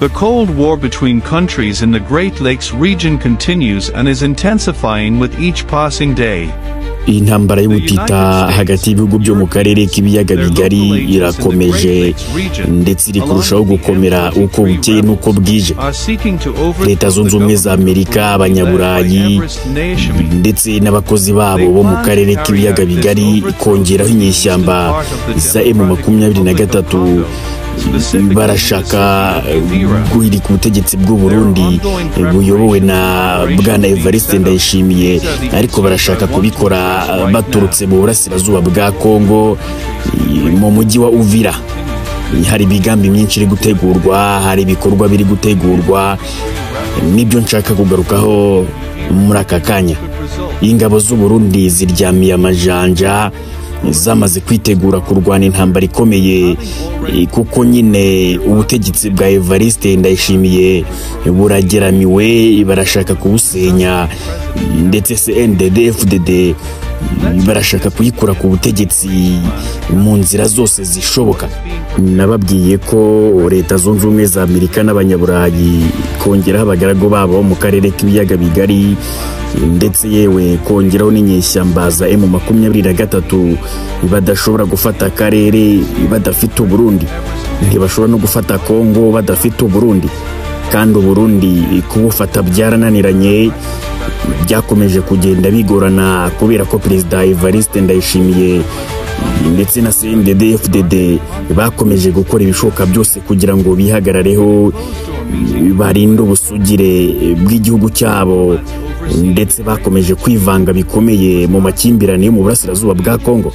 The Cold War between countries in the Great Lakes region continues and is intensifying with each passing day. Intambara y'ubutita hagati y'ibihugu byo mu karere k'ibiyaga bigari irakomeje, ndetse iri kurushaho gukomera uko bukeye n'uko bwije. Leta Zunze Ubumwe za Amerika, Abanyaburayi ndetse n'abakozi babo bo mu karere k'ibiyaga bigari, kongeraho inyeshyamba za M23, barashaka guhirika ubutegetsi bw'u Burundi buyobowe na Bwana Evariste Ndayishimiye, ariko barashaka kubikora baturutse mu burasirazuba bwa Kongo, mu mujyi wa Uvira. Hari imigambi myinshi iri gutegurwa, hari ibikorwa biri gutegurwa, nibyo nshaka kugarukaho muri aka kanya. Ingabo z'u Burundi ziryamiye amajanja, zamaze kwitegura kurwana intambara ikomeye, kuko nyine ubutegetsi bwa Evariste Ndayishimiye burageramiwe, barashaka kubusenya, ndetse CNDD-FDD barashaka kuyikura ku butegetsi mu nzira zose zishoboka. Nababwiye ko Leta Zunze Ubumwe za Amerika n'Abanyaburayi, kongeraho abagaragu babo mu karere k'ibiyaga bigari, ndetse yewe kongeraho n'inyeshyamba za M23, badashobora gufata akarere badafite Uburundi, ntibashobora no gufata Kongo badafite Uburundi, kandi Uburundi kubufata byarananiranye, byakomeje kugenda bigorana kubera ko Perezida Evariste Ndayishimiye ndetse na CNDD-FDD bakomeje gukora ibishoboka byose kugira ngo bihagarareho, barinde ubusugire bw'igihugu cyabo, ndetse bakomeje kwivanga bikomeye mu makimbirane yo mu burasirazuba bwa Kongo.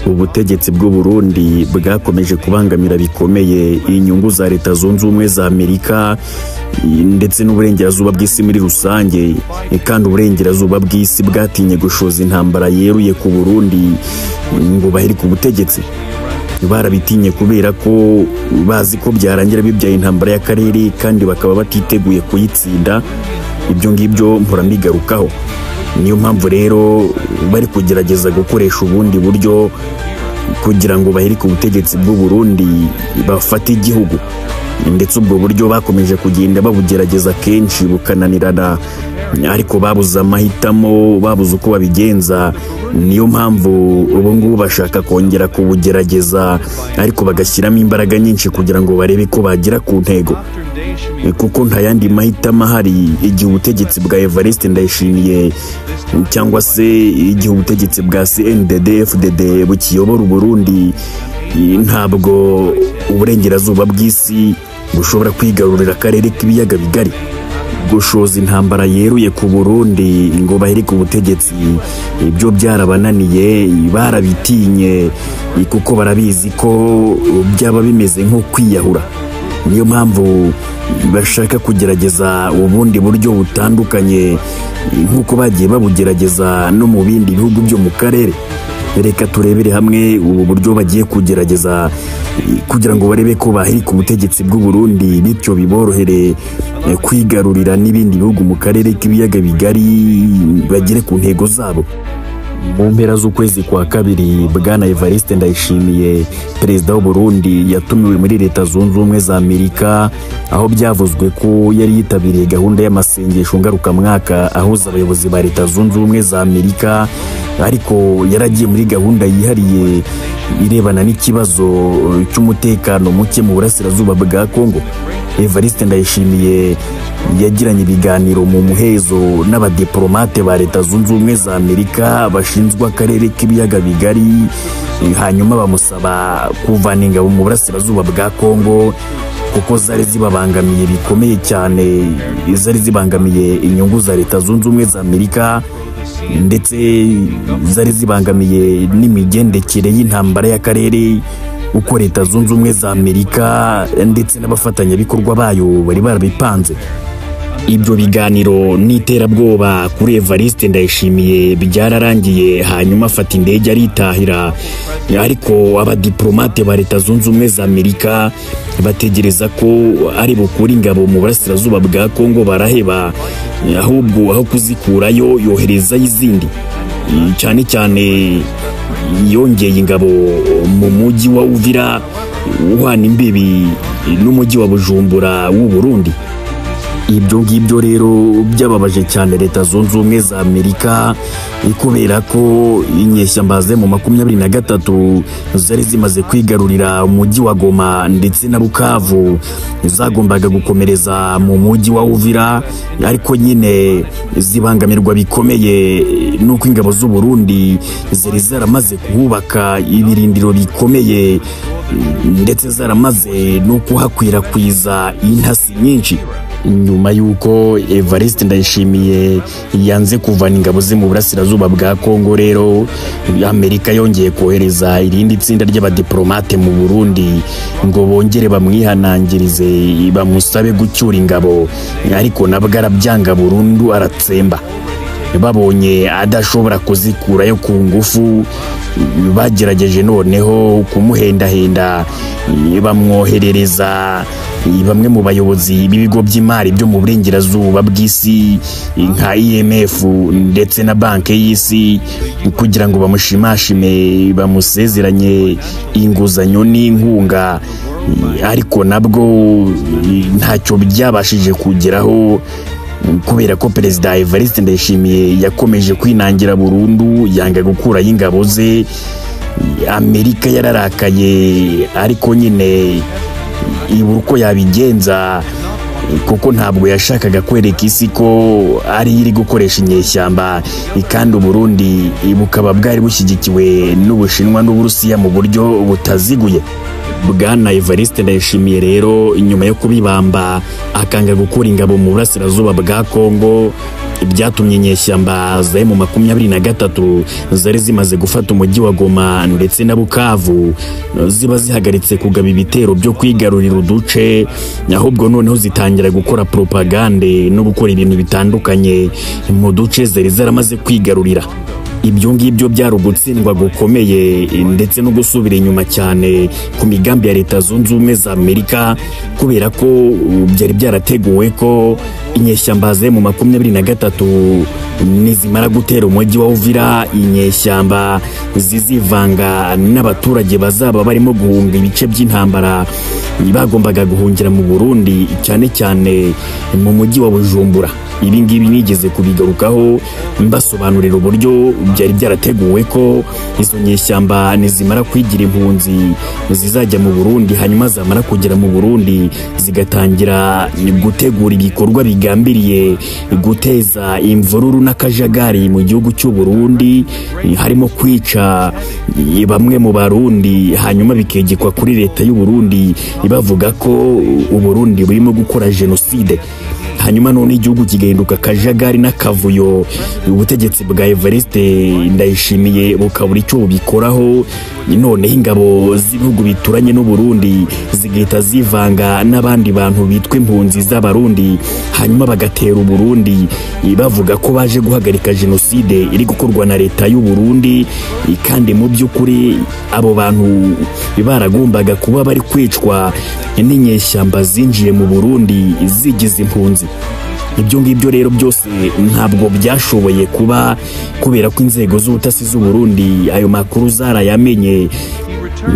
Ubutegetsi bw'u Burundi bwakomeje kubangamira bikomeye inyungu za Leta Zunze Ubumwe za Amerika ndetse n'uburengerazuba bw'isi muri rusange, kandi uburengerazuba bw'isi bwatinye gushoza intambara yeruye ku Burundi ngo bahirike ubutegetsi. Barabitinye kubera ko bazi ko byarangira bibyaye intambara y'akarere, kandi bakaba batiteguye kuyitsinda. Ibyo ngibyo mpora mbigarukaho. Niyo mpamvu rero bari kugerageza gukoresha ubundi buryo kugira ngo bahirike ubutegetsi bw'u Burundi, bafate igihugu, ndetse ubwo buryo bakomeje kugenda babugerageza kenshi bukananirana, ariko babuze amahitamo, babuze uko babigenza. Niyo mpamvu ubu ngubu bashaka kongera kubugerageza, ariko bagashyiramo imbaraga nyinshi kugira ngo barebe ko bagera ku ntego, kuko nta yandi mahitamo ahari igihe ubutegetsi bwa Evariste Ndayishimiye cyangwa se igihe ubutegetsi bwa CNDD-FDD bukiyobora Uburundi. Ntabwo uburengerazuba bw'isi bushobora kwigarurira akarere k'ibiyaga bigari. Gushoza intambara yeruye ku Burundi ngo bahirike ubutegetsi, ibyo byarabananiye, barabitinye kuko barabizi ko byaba bimeze nko kwiyahura. Niyo mpamvu bashaka kugerageza ubundi buryo butandukanye nk'uko bagiye babugerageza no mu bindi bihugu byo mu karere. Reka turebere hamwe ubu buryo bagiye kugerageza kugira ngo barebe ko bahirika ubutegetsi bw'u Burundi, bityo biborohere kwigarurira n'ibindi bihugu mu karere k'ibiyaga bigari, bagere ku ntego zabo. Mu mpera z'ukwezi kwa kabiri, Bwana Evariste Ndayishimiye, Perezida w'u Burundi, yatumiwe muri Leta Zunze Ubumwe za Amerika, aho byavuzwe ko yari yitabiriye gahunda y'amasengesho ngarukamwaka ahuza abayobozi ba Leta Zunze Ubumwe za Amerika, ariko yaragiye muri gahunda yihariye irebana n'ikibazo cy'umutekano muke mu burasirazuba bwa Kongo. Evariste Ndayishimiye yagiranye ibiganiro mu muhezo n'abadiplomate ba Leta Zunze Ubumwe za Amerika bashinzwe akarere k'ibiyaga bigari, hanyuma bamusaba kuvana ingabo mu burasirazuba bwa Kongo kuko zari zibabangamiye bikomeye cyane, zari zibangamiye inyungu za Leta Zunze Ubumwe za Amerika, ndetse zari zibangamiye n'imigendekere y'intambara y'akarere uko Leta Zunze Ubumwe za Amerika ndetse n'abafatanyabikorwa bayo bari barabipanze. Ibyo biganiro n'iterabwoba kuri Evariste Ndayishimiye byararangiye, hanyuma afata indege aritahira, ariko abadiplomate ba Leta Zunze Ubumwe za Amerika bategereza ko ari bukure ingabo mu burasirazuba bwa Kongo baraheba, ahubwo aho kuzikurayo yoherezayo izindi, cyane cyane yongeye ingabo mu mujyi wa Uvira uhana imbibi n'umujyi wa Bujumbura w'u Burundi. Ibyo ngibyo rero byababaje cyane Leta Zunze Ubumwe za Amerika, kubera ko inyeshyamba za M23 zari zimaze kwigarurira umujyi wa Goma ndetse na Bukavu, zagombaga gukomereza mu mujyi wa Uvira, ariko nyine zibangamirwa bikomeye nuko ingabo z'u Burundi zari zaramaze kuhubaka ibirindiro bikomeye ndetse zaramaze no kuhakwirakwiza intasi nyinshi. Nyuma yuko Evariste Ndayishimiye yanze kuvana ingabo ze mu burasirazuba bwa Kongo rero, Amerika yongeye kohereza irindi tsinda ry'abadiplomate mu Burundi ngo bongere bamwihanangirize bamusabe gucyura ingabo, ariko nabwo arabyanga burundu aratsemba. Babonye adashobora kuzikurayo ku ngufu, bagerageje noneho kumuhendahenda, bamwoherereza bamwe mu bayobozi b'ibigo by'imari byo mu burengerazuba bw'isi nka IMF ndetse na Banki y'Isi, kugira ngo bamushimashime bamusezeranye inguzanyo n'inkunga, ariko nabwo ntacyo byabashije kugeraho kubera ko Perezida Evariste Ndayishimiye yakomeje kwinangira burundu, yanga gukurayo ingabo ze. Amerika yararakaye, ariko nyine ibura uko yabigenza kuko ntabwo yashakaga kwereka isi ko ari iri gukoresha inyeshyamba, kandi Burundi bukaba bwari bushyigikiwe n'Ubushinwa n'Uburusiya mu buryo butaziguye. Bwana Evariste Ndayishimiye rero nyuma yo kubibamba akanga gukura ingabo mu burasirazuba bwa Kongo, byatumye inyeshyamba za M23 zari zimaze gufata umujyi wa Goma ndetse na Bukavu ziba zihagaritse kugaba ibitero byo kwigarurira uduce, ahubwo noneho zitangira gukora propagande no gukora ibintu bitandukanye mu duce zari zaramaze kwigarurira. Ibyo ngibyo byari ugutsindwa gukomeye ndetse no gusubira inyuma cyane ku migambi ya Leta Zunze Ubumwe za Amerika, kubera ko byari byarateguwe ko inyeshyamba za M23 nizimara gutera umujyi wa Uvira, inyeshyamba zizivanga n'abaturage bazaba barimo guhunga ibice by'intambara bagombaga guhungira mu Burundi, cyane cyane mu mujyi wa Bujumbura. Ibi ngibi nigeze kubigarukaho mbasobanurira uburyo byari byarateguwe ko izo nyeshyamba nizimara kwigira impunzi zizajya mu Burundi, hanyuma zamara kugera mu Burundi zigatangira gutegura ibikorwa bigambiriye guteza imvururu n'akajagari mu gihugu cy'u Burundi, harimo kwica bamwe mu Barundi, hanyuma bikegekwa kuri leta y'u Burundi bavuga ko u Burundi burimo gukora jenoside. Hanyuma none igihugu kigahinduka akajagari n'akavuyo, ubutegetsi bwa Evariste Ndayishimiye bukabura icyo bubikoraho. Noneho ingabo z'ibihugu bituranye n'u Burundi zigahita zivanga n'abandi bantu bitwa impunzi z'Abarundi, hanyuma bagatera u Burundi bavuga ko baje guhagarika jenoside iri gukorwa na leta y'u Burundi, kandi mu by'ukuri abo bantu baragombaga kuba bari kwicwa n'inyeshyamba zinjiye mu Burundi zigize impunzi. Ibyo ngibyo rero byose ntabwo byashoboye kuba kubera ko inzego z'ubutasi z'u Burundi ayo makuru zarayamenye,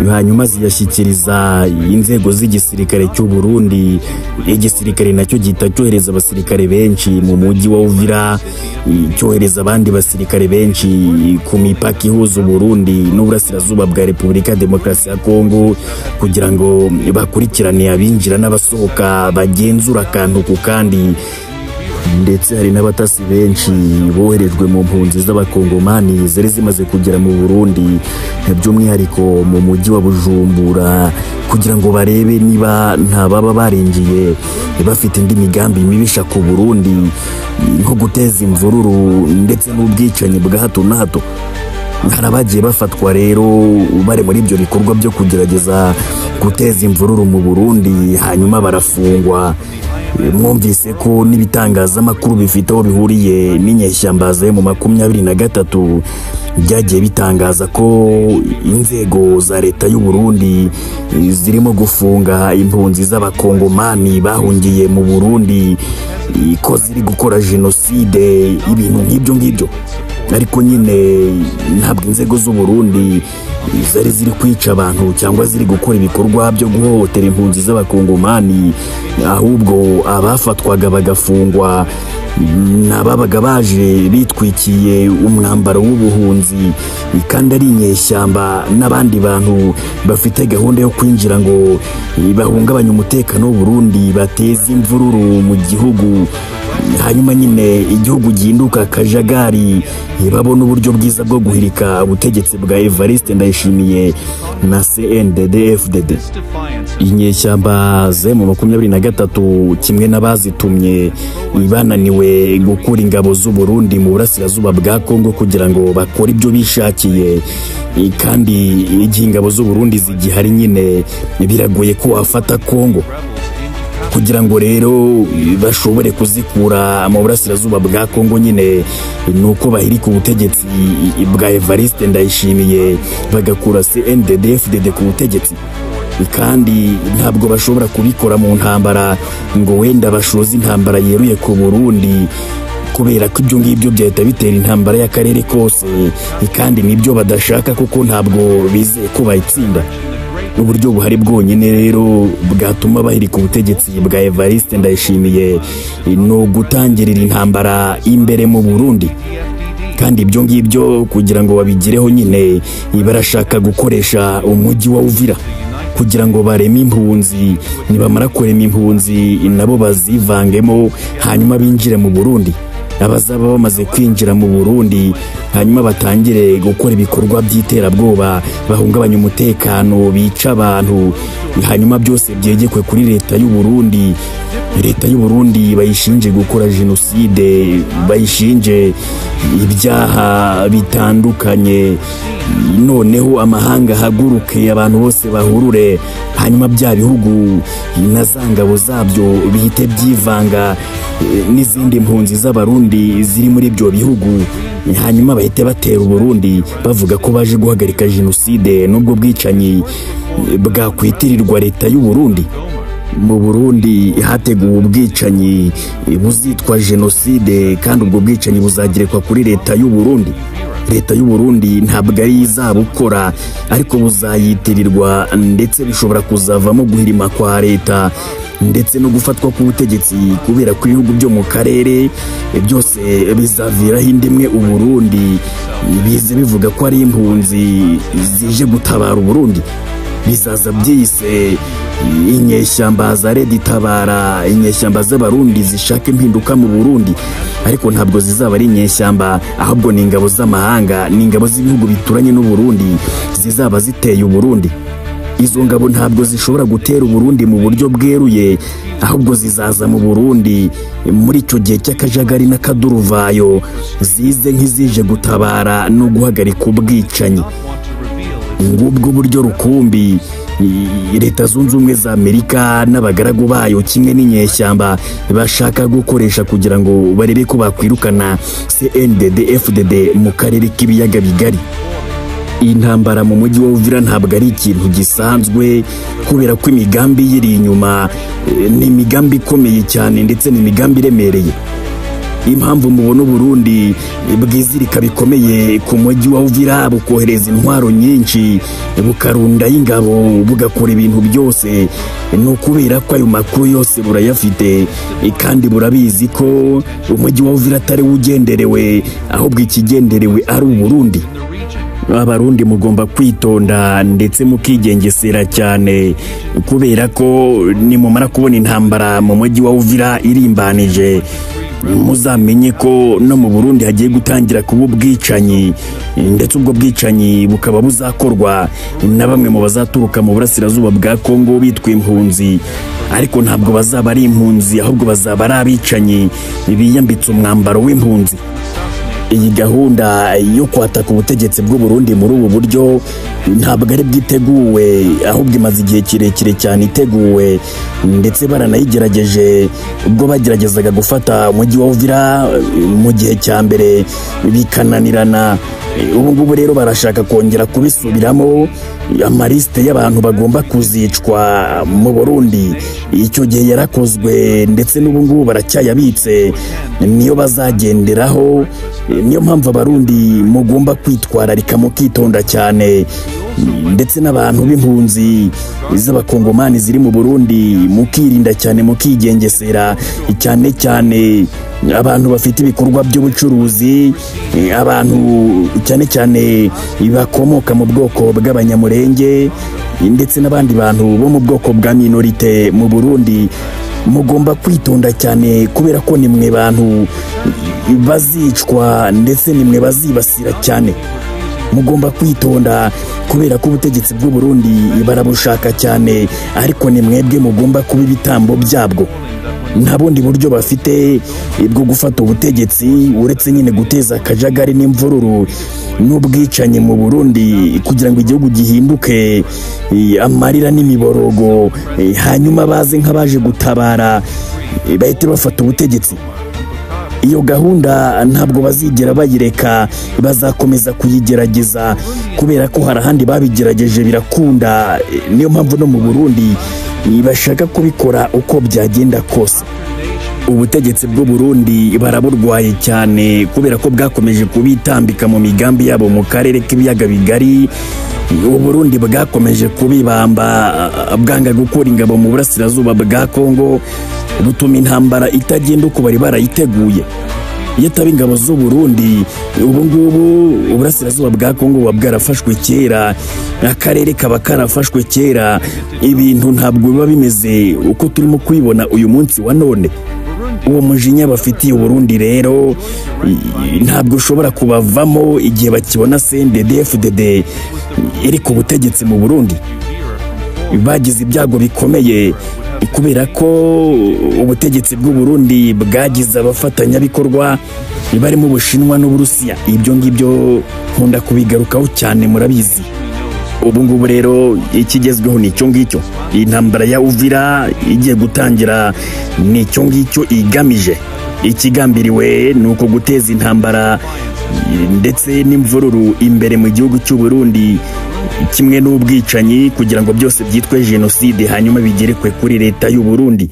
hanyuma ziyashyikiriza inzego z'igisirikare cy'u Burundi. Igisirikare nacyo gihita cyohereza abasirikare benshi mu mujyi wa Uvira, cyohereza abandi basirikare benshi ku mipaka ihuza Burundi n'uburasirazuba bwa Repubulika Demokarasi ya Kongo, kugira ngo bakurikirane abinjira n'abasohoka, bagenzura akantu ku kandi. Ndetse hari n'abatasi benshi boherejwe mu mpunzi z'abakongomani zari zimaze kugera mu Burundi, by'umwihariko mu mujyi wa Bujumbura, kugira ngo barebe niba nta baba barinjiye bafite indi migambi mibisha ku Burundi, nko guteza imvururu ndetse n'ubwicanyi bwa hato na hato. Hari abagiye bafatwa rero bari muri ibyo bikorwa byo kugerageza guteza imvururu mu Burundi, hanyuma barafungwa. Mwumvise ko n'ibitangazamakuru bifite aho bihuriye n'inyeshyamba za M23 byagiye bitangaza ko inzego za leta y'u Burundi zirimo gufunga impunzi z'abakongomani bahungiye mu Burundi, ko ziri gukora jenoside, ibintu nk'ibyo ngibyo. Ariko nyine ntabwo inzego z'u Burundi zari ziri kwica abantu cyangwa ziri gukora ibikorwa byo guhohotera impunzi z'abakongomani, ahubwo abafatwaga bagafungwa n'ababaga baje bitwikiye umwambaro w'ubuhunzi kandi ari inyeshyamba n'abandi bantu bafite gahunda yo kwinjira ngo bahungabanye umutekano w'u Burundi, bateze imvururu mu gihugu, hanyuma nyine igihugu gihinduka akajagari, babona uburyo bwiza bwo guhirika ubutegetsi bwa Evariste Ndayishimiye na CNDD-FDD. Inyeshyamba M23 kimwe n'abazitumye bananiwe gukura ingabo z'u Burundi mu burasirazuba bwa Kongo kugira ngo bakore ibyo bishakiye, kandi igihe ingabo z'u Burundi zigihari nyine biragoye ko wafata Kongo. Kugira ngo rero bashobore kuzikura mu burasirazuba bwa Kongo nyine nuko bahirika ubutegetsi bwa Evariste Ndayishimiye, bagakura CNDD-FDD ku butegetsi. Kandi ntabwo bashobora kubikora mu ntambara ngo wenda bashoze intambara yeruye ku Burundi, kubera ko ibyo ngibyo byahita bitera intambara y'akarere kose, kandi nibyo badashaka kuko ntabwo bizeye ko bayitsinda. Uburyo buhari bwonyine rero bwatuma bahirika ubutegetsi bwa Evariste Ndayishimiye ni ugutangirira intambara imbere mu Burundi. Kandi ibyo ngibyo kugira ngo babigireho nyine barashaka gukoresha umujyi wa Uvira kugira ngo bareme impunzi, nibamara kurema impunzi nabo bazivangemo hanyuma binjire mu Burundi. Abazaba bamaze kwinjira mu Burundi hanyuma batangire gukora ibikorwa by'iterabwoba, bahungabanya umutekano, bica abantu, hanyuma byose byegekwe kuri leta y'u Burundi. Leta y'u Burundi bayishinje gukora jenoside, bayishinje ibyaha bitandukanye, noneho amahanga ahaguruke, abantu bose bahurure, hanyuma bya bihugu na za ngabo zabyo bihite byivanga n'izindi mpunzi z'abarundi ziri muri ibyo bihugu, hanyuma bahite batera Uburundi bavuga ko baje guhagarika jenoside n'ubwo bwicanyi bwakwitirirwa leta y'u Burundi. Mu Burundi hateguwe ubwicanyi buzitwa jenoside, kandi ubwo bwicanyi buzagerekwa kuri leta y'u Burundi. Leta y'u Burundi ntabwo ari izabukora, ariko buzayitirirwa, ndetse bishobora kuzavamo guhirima kwa leta ndetse no gufatwa k'ubutegetsi, kubera ko ibihugu byo mu karere byose bizaviraho indi imwe Uburundi, bize bivuga ko ari impunzi zije gutabara Uburundi. Bizaza byise inyeshyamba za Red Tabara, inyeshyamba z'abarundi zishaka impinduka mu Burundi, ariko ntabwo zizaba ari inyeshyamba, ahubwo ni ingabo z'amahanga, ni ingabo z'ibihugu bituranye n'u Burundi zizaba ziteye Uburundi. Izo ngabo ntabwo zishobora gutera Uburundi mu buryo bweruye, ahubwo zizaza mu Burundi muri icyo gihe cy'akajagari n'akaduruvayo, zize nk'izije gutabara no guhagarika ubwicanyi. Ngubwo buryo rukumbi Leta Zunze Ubumwe za Amerika n'abagaragu bayo kimwe n'inyeshyamba bashaka gukoresha kugira ngo barebe ko bakwirukana CNDD-FDD mu karere k'ibiyaga bigari. Intambara mu mujyi wa Uvira ntabwo ari ikintu gisanzwe, kubera ko imigambi yiri inyuma ni imigambi ikomeye cyane, ndetse ni imigambi iremereye. Impamvu mubona Burundi bwizirika bikomeye ku mujyi wa Uvira, bukohereza intwaro nyinshi, bukarunda ingabo, bugakora ibintu byose, ni ukubera ko ayo makuru yose burayafite, kandi burabizi ko umujyi wa Uvira atari ugenderewe, ahubwo ikigenderewe ari Uburundi. Abarundi mugomba kwitonda ndetse mukigengesera cyane, kubera ko nimumara kubona intambara mu mujyi wa Uvira irimbanije, muzamenye ko no mu Burundi hagiye gutangira kuba ubwicanyi, ndetse ubwo bwicanyi bukaba buzakorwa na bamwe mu bazaturuka mu burasirazuba bwa Kongo bitwa impunzi, ariko ntabwo bazaba ari impunzi, ahubwo bazaba ari abicanyi biyambitse umwambaro w'impunzi. Iyi gahunda yo kwataka ubutegetsi bw'u Burundi muri ubu buryo ntabwo ari bwiteguwe, ahubwo imaze igihe kirekire cyane iteguwe, ndetse baranayigerageje ubwo bageragezaga gufata umujyi wa Uvira mu gihe cya mbere bikananirana. Ubu ngubu rero barashaka kongera kubisubiramo, amalisite y'abantu bagomba kuzicwa mu Burundi. Icyo gihe yarakozwe ndetse n'ubu ngubu baracyayabitse, niyo bazagenderaho. Niyo mpamvu Abarundi mugomba kwitwararika mukitonda cyane, ndetse n'abantu b'impunzi z'abakongomani ziri mu Burundi mukirinda cyane, mukigengesera cyane cyane abantu bafite ibikorwa by'ubucuruzi, abantu cyane cyane bakomoka mu bwoko bw'Abanyamurenge ndetse n'abandi bantu bo mu bwoko bwa minorite mu Burundi. Mugomba kwitonda cyane kubera ko nimwe bantu bazicwa ndetse nimwe bazibasira cyane. Mugomba kwitonda kubera ko ubutegetsi bw'u Burundi barabushaka cyane, ariko ni mwebwe mugomba kuba ibitambo byabwo. Nta bundi buryo bafite bwo gufata ubutegetsi uretse nyine guteza akajagari n'imvururu n'ubwicanyi mu Burundi kugira ngo igihugu gihinduke amarira n'imiborogo, hanyuma baze nk'abaje gutabara bahite bafata ubutegetsi. Iyo gahunda ntabwo bazigera bayireka, bazakomeza kuyigerageza kubera ko hari ahandi babigerageje birakunda. Niyo mpamvu no mu Burundi bashaka kubikora uko byagenda kose. Ubutegetsi bw'u Burundi baraburwaye cyane kubera ko bwakomeje kubitambika mu migambi yabo mu karere k'ibiyaga bigari. U Burundi bwakomeje kubibamba, bwanga gukura ingabo mu burasirazuba bwa Kongo, butuma intambara itagenda uko bari barayiteguye. Iyo ataba ingabo z'u Burundi, ubu ngubu uburasirazuba bwa Kongo buba bwarafashwe kera, akarere kaba karafashwe kera. Ibintu ntabwo biba bimeze uko turimo kubibona uyu munsi wa none. Uwo mujinya bafitiye Burundi rero ntabwo ushobora kubavamo igihe bakibona CNDD-FDD iri ku butegetsi mu Burundi. Bagize ibyago bikomeye kubera ko ubutegetsi bw'u Burundi bwagize abafatanyabikorwa barimo Ubushinwa n'Uburusiya. Ibyo ngibyo nkunda kubigarukaho cyane, murabizi. Ubu ngubu rero ikigezweho ni icyo ngicyo. Intambara ya Uvira igiye gutangira ni icyo ngicyo igamije. Ikigambiriwe ni uko guteza intambara ndetse n'imvururu imbere mu gihugu cy'u Burundi, kimwe n'ubwicanyi, kugira ngo byose byitwe jenoside hanyuma bigerekwe kuri leta y'u Burundi.